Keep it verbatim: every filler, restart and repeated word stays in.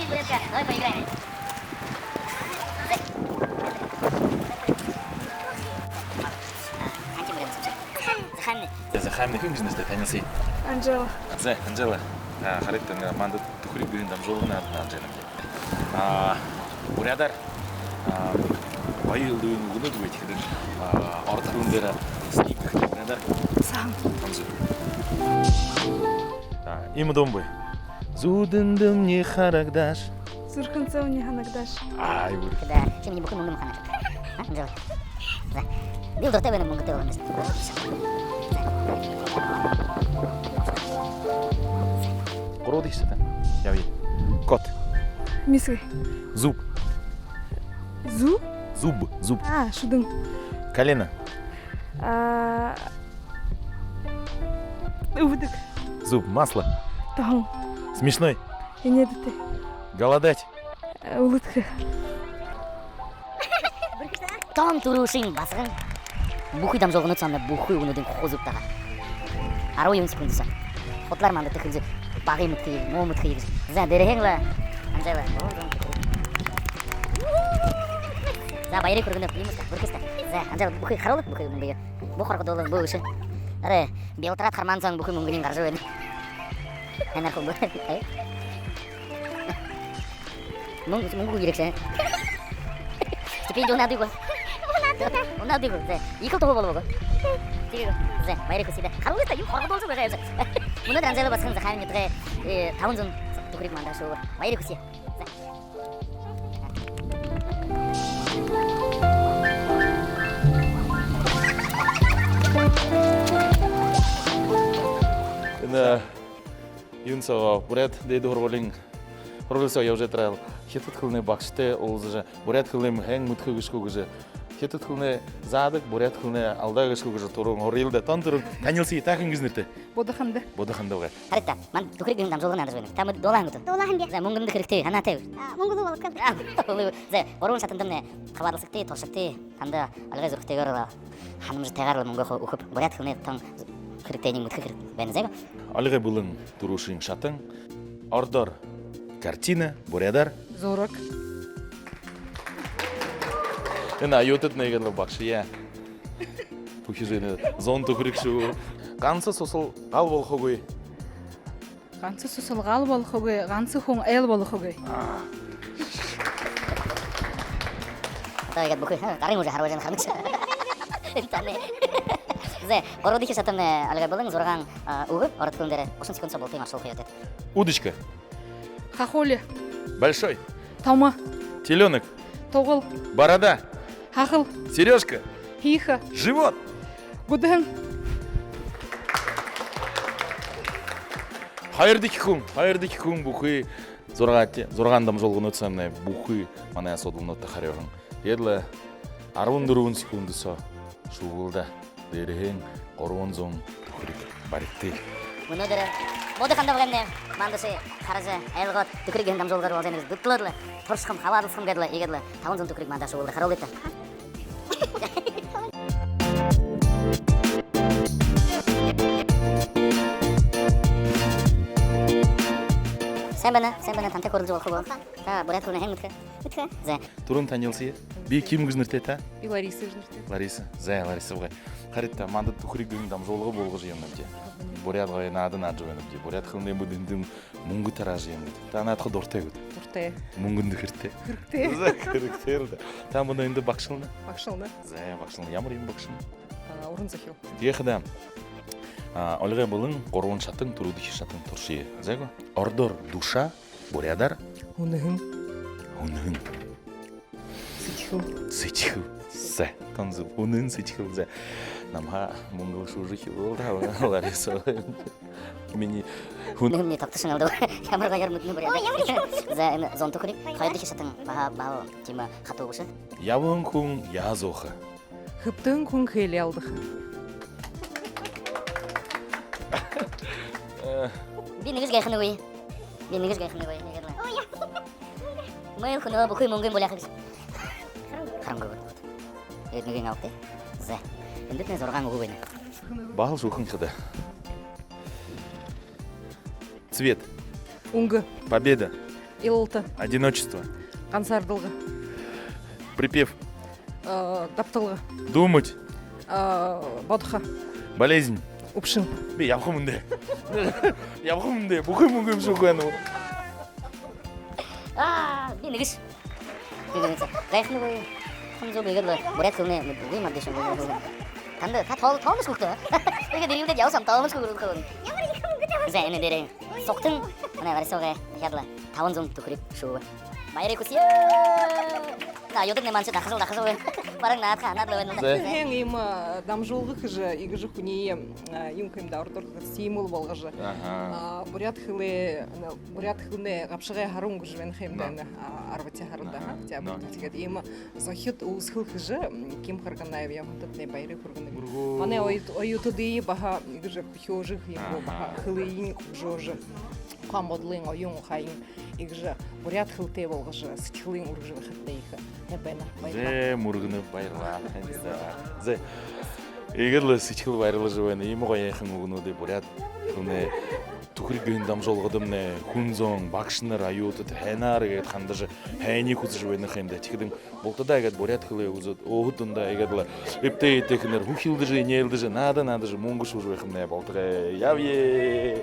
Давай поиграем. Захааминь. Захааминь хэн гэжэ нэрэтэйбта, танилсая. Анжела. Зэ, Анжела. А, харагты, манда «Түхэриг» гэһэн дамжуулга наадана гэжэ. А, буряадаар, а, баян үгэнүүд үгы тиихэдэнь, а, ород хэлэн дээрэ «снег» гэхэ буряадаар. Саһан. Тон зүб. А, иимэ дуун бии. Зүүдээндэмни харагдаш. Зүрхэнсөөмни ханагдаш. Ай, бүри. Тиигээд ши минии бүхы мүнгөө ханагты. А, Анжела. Зэ. Би дуратай байнаб мүнгөтэй болоно. Гурбадахи шатанда ябая. Кот. Миисгэй. Зуб. Зу? Зуб, зуб. А, шүдэн. Колено. А, үбдэг. Зуб. Масло. Тоһон. Смешной. Энеэдэтэй. Голодать. Э, үлэдхэ. Тон түрүүшын басаган бүхы дамжуулганууд соомнай бүхы үгэнүүдынь хуу зүб таһаа. Арбан юһэн секунд соо. Худалаар манда түхэриг. Багые мэдэхэ, муу мэдэхэ гэжэ. Зэ, дээрэһээнь лэ. Анжела. За, баярые хүргэнэб. Иимэ ста, бэрхэ ста. Зэ, Анжела, бүхы харуула, бүхы мүнгөө. Бү хоргодуулаа, бү гээшэ. Арай, би ултараад хармаһан соонь бүхы мүнгынь гаража байна. Хэнээр хуу бү. Мүн-, мүнгөө ерэгшэ. Стипенди унаадаггүй. Унаадаггүй. Унаадаггүй. Зэ, ехэл туһа болобо гү? Тиигээ гү? Зэ, баярые хүсэе даа. Харуулыт даа, юун хоргодуулжа байгаа юм. Мүнөөдэр Анжела басаган Захааминай нютагай, э, табан зуун түхэриг манда шүүбэ. Баярые хүсэе. Зэ. Энэ юун соо, Буряад дээдэ һургуулиин һургуули соо ябажа ябаал, хитад хэлэнэй багшатай уулзажа, буряад хэлэнэй хэн мэдэхэ гээшэб гэжэ, хитад хэлэнэй заадаг, буряад хэлэнэй алдаа гээшэб гэжэ түрүүн һураял даа. Тон түрүүн танилсая, та хэн гэжэ нэрэтэйбта? Будаханда. Будаханда байгаа. Харагты, манда «Түхэриг» гэһэн дамжуулга наадажа байна. Та мүн дуулааһан гүт? Дуулааһан би. Зэ, мүнгэн дээрэ хэрэгтэй, һанаатай. А, мүнгэн болоод. А, мүнгэн. Зэ, гурбан шатандамнай хабаадалсагты, туршагты, танда олигой зүрхэтэйгөөр лэ, һанамжатайгаар лэ мүнгэ хуу үгэхэб. Буряад хэлэнэй тон хэрэгтэйень мэдэхэ хэрэгтэй байна, зэ гү? Олигой бэлэн, түрүүшын шатан. Ородоор картина, буряадаар зураг. Энэ оюутаднай, иигээд лэ багшаяа. Бүхы жэнэ зуун түхэриг шүү. Ганса сусал гал болохогүй. Ганса сусал гал болохогүй, ганса хүн айл болохогүй. Тиигээд бүхы, ха, гарын уже харбажа байһан харамагша. Таны. Зэ, гурбадахи шатамнай олигой бэлэн, зургаан, а, үгэ ород хэлэн дээрэ. Гушан секунд соо бултыень оршуулха ёһотойт. Удочка. Хахуули. Большой. Томо. Телёнок. Тугал. Борода. Хахал. Серёжка. Һиихэ. Живот. Гүдэһэн. Хоёрдохи хүн, хоёрдохи хүн бүхы зургаан, зургаан дамжуулганууд соомнай бүхы манай асуудалнуудта харюуһан. Тиигээд лэ арбан дүрбэн секунд соо шүүбэл даа. Дээрэһээнь гурбан зуун түхэриг баригты. Мүнөөдэр Будаханда байнабди. Манда ши хаража, айлгоод, «Түхэриг» гэһэн дамжуулгаар уулзаа гэжэ дүтэлөөд лэ, туршахам, хабаадалсахам гээд лэ, иигээд лэ табан зуун түхэриг манда шүүбэл даа. Харуулыт даа. Сайн байна, сайн байна, тантай хөөрэлдэжэ болохо гү? Та буряад хэлэнэй хэн мэдэхэ? Мэдэхэ. Зэ. Түрүүн танилсая. Би Ким гэжэ нэрэтэйб, та? Би Лариса гэжэ нэрэтэйб. Лариса. Зэ, Лариса абгай. Харагты, манда «Түхэриг» гэһэн дамжуулга болгожо ябанабди. Буряад гоё наада наадажа байнабди. Буряад хэлэнэй мэдэһэндэнь мүнгэ тараажа ябанабди. Та наадаха дуратай гүт? Дуратай. Мүнгэндэ хэрэгтэй? Хэрэгтэй. Зэ, хэрэгтэй лэ даа. Та мүнөө эндэ багшална? Багшална. Зэ, багшална. Ямар юумэ багшална? А, уран зохёол. Тиихэдэ, а, олигой бэлэн, гурбан шатан, түрүүдэхи шатан туршая. Зэ гү? Ородоор душа, буряадаар? Һүнэһэн. Һүнэһэн. Сэдьхэл. Сэдьхэл. Зэ, тон зүб. Һүнэһэн, сэдьхэл, зэ. Намһаа мүнгэл шүүжэ эхилээ даа, Лариса. Минии һүн... Һүнэһэмни тогтошоно даа. Ямар гоёор мэдэнэ буряадаар. Ой, ямар юм. Зэ, энэ зуун түхэриг. Хоёрдохи шатан баһа, баһа тиимэ хатуу бэшэ. Ябаһан хүн яһа зууха? Хэбтэһэн хүн хээлээ алдаха. Би нэгэшье гайханагүй. Би нэгэшье гайханагүй. Иигээд лэ. Ой, я. Мэл хүнөө бүхы мүнгыень буляаха гэжэ. Харангүй. Эднэгэн алты. Зэ. Эндэтнай зургаан үгэ байна. Баһал шүүхэн хада. Цвет. Үнгэ. Победа. Илалта. Одиночество. Гансаардалга. Припев. Э, дабталга. Думать. Э, бодохо. Болезнь. Үбшэн. Би ябахам даа. Ябахам даа. Бүхы мүнгөө шүүхэ байна. Аа, би нэгэшье. Би нэгэшье. Гайхангүй. Хүн зүб иигээд лэ буряад хэлэнэй үгы мадышье. Танда та тоол-, тоолношье гүт? Иигээд эрьюулээд ябашам, тоолношье гүт? Ямар ехэ мүнгэ табиха. За, энэ дээрээ сугтань манай Варисоогой дахяад лэ табан зуун түхэриг шүүбэ. Баяр хүсэе. На, оюутаднай маниие дахажал, дахажал байна. Баран наадахаа, наадал байна. За. Хэн юм, а, дамжуулга хэжэ, иигэжэ хүниие, а, юун гэхэм даа, ородоор стимул болгожо. Аха. А, буряад хэлэ, на, буряад хэлэнэй габшагай һаран гэжэ байна гэхэм даа, на, а, арбатай һаран даа, аха, октябрь. Тиигээд иимэ зохид үүсхэл хэжэ, м, Ким Харганаев ябахадатнай баяр хүргэнэб. Мүргөө. Манай оюут-, оюутадые баһа иигэжэ хүхюулжэ, юм гү, баһа хэлыень хүгжөөжэ, ухаан бодолынь, оюун ухаань иигэжэ буряад хэлэтэй болгожо, сэдьхэлынь үргэжэ байхадатнай ехэ һайн байна. Баярлаа. Зэ, мүргэнэб, баярлаа. За. Зэ. Иигээд лэ сэдьхэл баярлажа байна. Иимэ гоё һайхан үгэнүүдые буряад хэлэнэй «Түхэриг» гэһэн дамжуулгадамнай хүн зон, багшанар, оюутад һайнаар иигээд хандажа, һайниие хүсэжэ байна гэхэм даа. Тиихэдэнь бултадаа иигээд буряад хэлээ үзөөд, өөһэд дундаа иигээд лэ эбтэй эетэйхэнээр хүхилдэжэ, энеэлдэжэ, наада наадажа, мүнгэ шүүжэ байхамнай болтогой. Ябая.